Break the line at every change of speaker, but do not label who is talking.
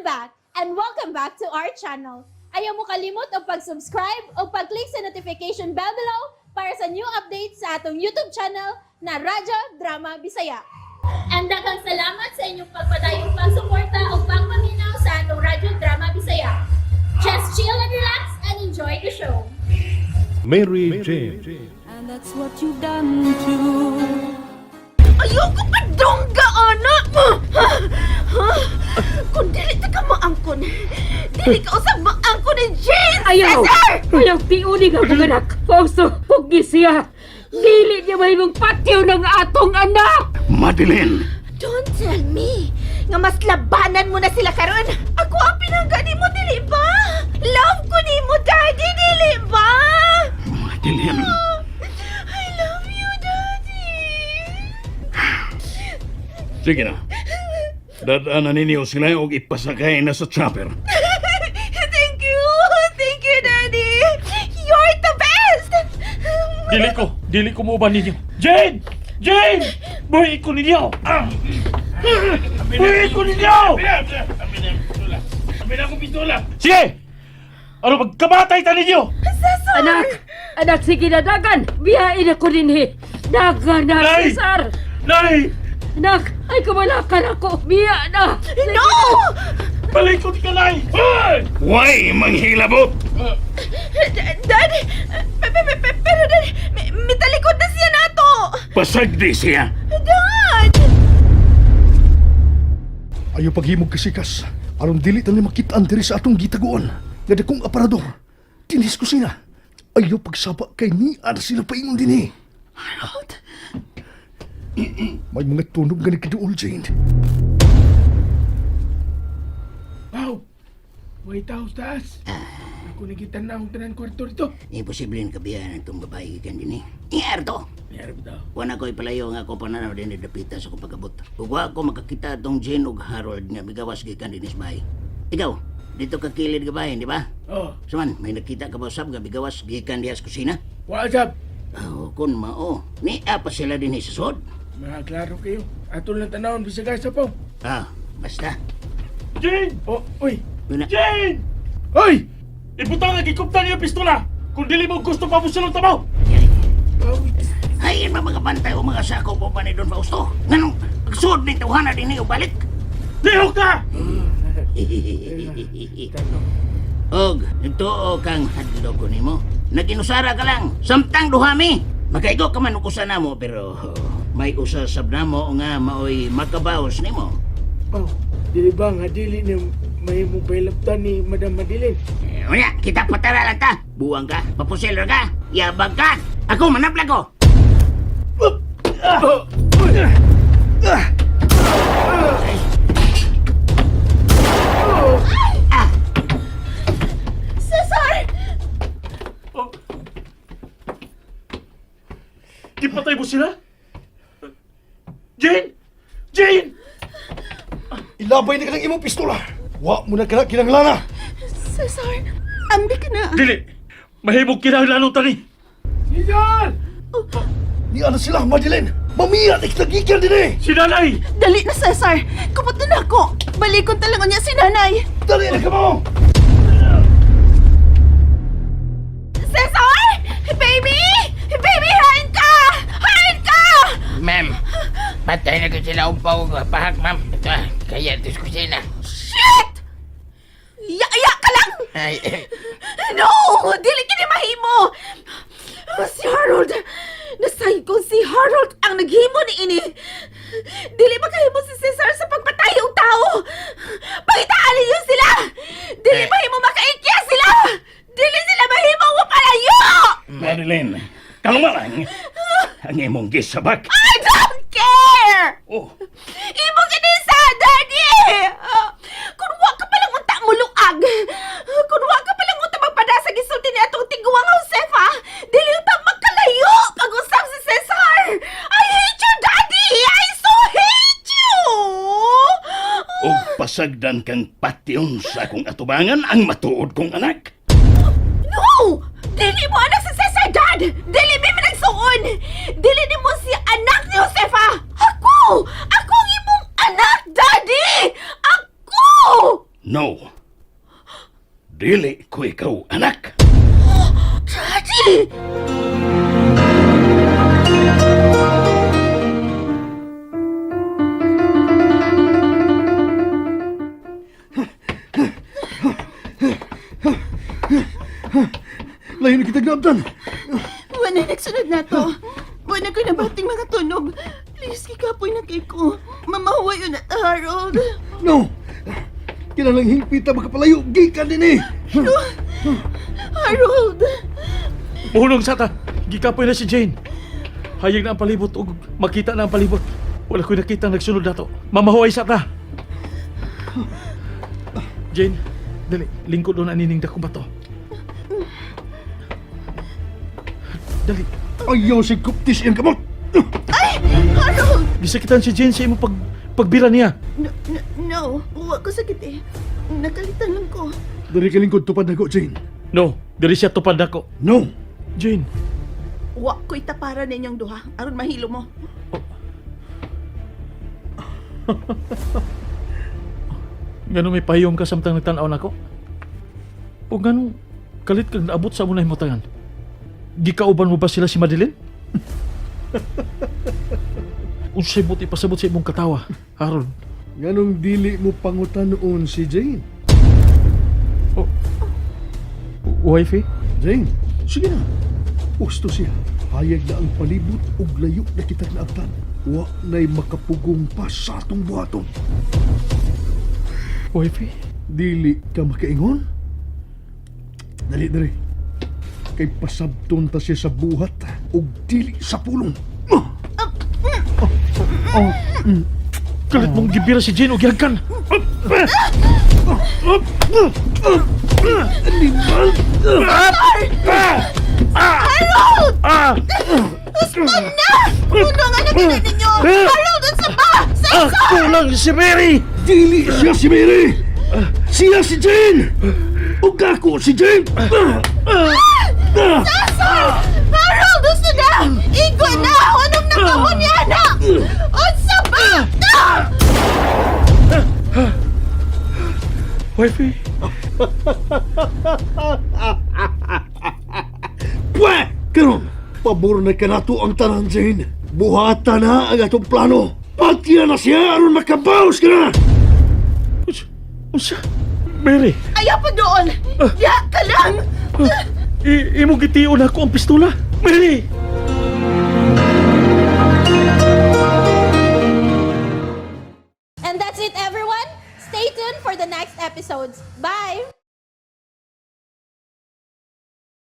I'm back and welcome back to our channel. Ayaw mo kalimot og pag-subscribe o pag-click sa notification bell below para sa new updates sa atong YouTube channel na Radyo Drama Bisaya. And daghang salamat sa inyong pagpadayong pagsuporta o pagpaminaw sa atong Radyo Drama Bisaya. Just chill and relax and enjoy the show.
Mary Jane.
And that's what you've done too.
Ayoko pa dongga, anak! Kung dili ta ka maangkon, dili ka usab maangkon ni Jane!
Ayaw!
Cesar!
Ayaw tiuni nga akong anak! Fausto, puggi siya! Dili niya mahimong patyo ng atong anak!
Madeline!
Don't tell me nga mas labanan mo na sila karon. Ako ang pinangga nimo, dili ba? Love ko nimo, Daddy, dili ba?
Madeline!
I love you, Daddy.
Sige na. Dadaanan ninyo sila og ipasakay na sa chopper.
Thank you. Thank you, Daddy. You're the best.
Dili ko muuban ninyo. Jane! Jane! Buhi ko ninyo! Ah! Buhi ko ninyo!
Amin ako pistola!
Sige! Ano magkamatay ta ninyo?
Cesar!
Anak! Anak, sige na, dagan! Biyain ako dinhi! Dagan na,
Nay!
Cesar!
Nay!
Anak, ay kamalakan ako! Biya na!
No!
Balikod ka, Nay! Hoy!
Way manghilabot!
Daddy! Pero Daddy, mitalikod na siya nato!
Pasagdi siya!
Dad!
Ayaw paghimog kasikas. Aron dili ta ni makitaan diri sa atong gitaguan. Nga dakong aparador. Dinhis kusina. Ayaw pagsaba kay niya na sila paingon dinhi.
Harold?
May mga tunog nga nagkiduol, Jane.
Wow! White House taas! Ako nakita na akong tanan kwarto dito.
Imposible ang kabiyan itong babae gikan din eh. Iyar to!
Meron daw.
Wala ko ipalayo nga ako pananaw din dapita sa akong pag-abot. Ug wa ko makakita atong Jane ug Harold nga migawas gikan dinhi sa bahay. Ikaw, dito ka kilid ka bahay, di ba?
Oh,
Suman, may nakita ka ba usab nga migawas gikan diha sa kusina?
what's up?
Oh, kun mao. Nia pa sila dinhi sa sod.
Mga klaro kayo. Ato lang tanawon bisag asa po.
Ah, basta.
Jane!
Oh, uy!
Yun na.
Jane!
Hoy!
Ibutang ang gikuptan niyo pistola! Kung dili mo gusto pa mo silang tamaw!
Ay, ba mga bantay o mga sako po ba ni Don Fausto? Nganong pagsud ni tawhana dinhi o balik?
Lihok ka!
Og, nagtuo kang hadlok ko nimo. Naginusara ka lang, samtang duhami. Makaigo ka man og usa namo pero may usa sab namo nga maoy makabaos nimo.
Oh, dili ba nga dili ni may mo pailaptan ni Madam Madeline?
Eh, unya, kita patara lang ta. Buwang ka, papusil ra ka, yabag ka. Ako manapla ko.
Cesar!
Oh. Gipatay mo sila? Jane! Jane!
Ilabay na ka ng imong pistola. Wa mo na ka na kinanglana.
Cesar, ambi ka na.
Dili! Mahimong kinahanglanon tani!
Cesar!
Niya na sila, Madeline. Mamiya na kita gikan dinhi.
Si Nanay!
Dali na, Cesar. Kupot na ako. Balikon talaga niya si nanay.
Dali na ka mo.
Cesar! Baby! Baby, hain ka! Hain ka!
Ma'am, patay na ko sila upaw pahak, ma'am. Ito, ah, kaya ito sa kusina.
Shit! Ya-ya ka lang!
Ay, eh,
No! Dili kini mahimo! Si Harold! Nasay kong si Harold ang naghimo ni ini! Dili makahimo si Cesar sa pagpatay og tao! Pangitaan ninyo sila! Dili
Eh.
mahimo makaikya sila! Dili sila mahimo palayo!
Madeline, kalma lang. Ang imong gisabak.
I don't care!
Oh,
Imo kini sa daddy! Kung wa ka palang unta muluag, kung wa ka palang unta magpadasa gisulti ni atong tiguang Josefa, dili unta magkalayo pag-usap si Cesar! I hate you, daddy! I so hate you!
og pasagdan kang patyon sa akong atubangan ang matuod kong anak.
No! Dili mo anak si Cesar, Dad! Dili mi managsuon! Dili nimo si anak ni Josefa! Ako! Ako ang imong anak, Daddy! Ako!
No. Dili ko ikaw anak.
Daddy!
Layo na kitag naabtan.
Wala nagsunod na to. Wala ko nabating mga tunog. Please, kikapoy na kay ko. Mamahuway yun at Harold.
No! Kinalang hingpit ta makapalayo. Gikan din eh.
Harold!
Muhulong sa ta. Gikapoy na si Jane. Hayag na ang palibot ug makita na ang palibot. Wala ko'y nakita nagsunod nato. Mamahuay sa ta. Jane, dali. Lingkod doon anining dakong bato. Dali.
Ayaw si Kuptis iyang kamot.
Ay! Harold!
Gisakitan si Jane sa imong pagbira niya.
No, no, no. Wa ko sakit eh. Nakalitan lang ko.
Dari ka lingkod tupad na ko, Jane.
No, diri siya tupad nako.
No!
Jane,
Wa ko'y tapara ninyong duha. Aron mahilo mo.
Ngano may pahiyom ka samtang nagtan-aw nako? O ngano kalit kang naabot sa unay motangan? Gikauban mo ba sila si Madeline? Unsay buti pasabot sa imong katawa, Harold?
Nganong dili mo pangutan noon si Jane?
Wifey?
Jane, sige na. Gusto siya. Hayag na ang palibot ug layo na kitag naabtan. Wa na'y makapugong pa sa atong buhaton.
Wifey?
Dili ka makaingon? Dali, dali. Kay pasabton ta siya sa buhat ug dili sa pulong.
Kalit mong gibira si Jane og yagkan.
Harold! Gusto na! Puno nga nakita ninyo! Harold, unsa ba? Sa
Ako lang si Mary!
Dili siya si Mary! Siya si Jane! Ug ako si Jane!
Cesar! Harold, gusto na! Igo na! Anong nagkamo niya, anak? Unsa ba?
Wifey?
Pwe! Karon, pabor na kanato ang tanan, Jane. Buhata na ang atong plano. Patya na siya aron makabaws ka na!
Unsa? Unsa? Mary!
Ayaw pa doon! Ya ka lang!
Imo gitiyon ako ang pistola. Mary!
And that's it, everyone. Stay tuned for the next episodes. Bye!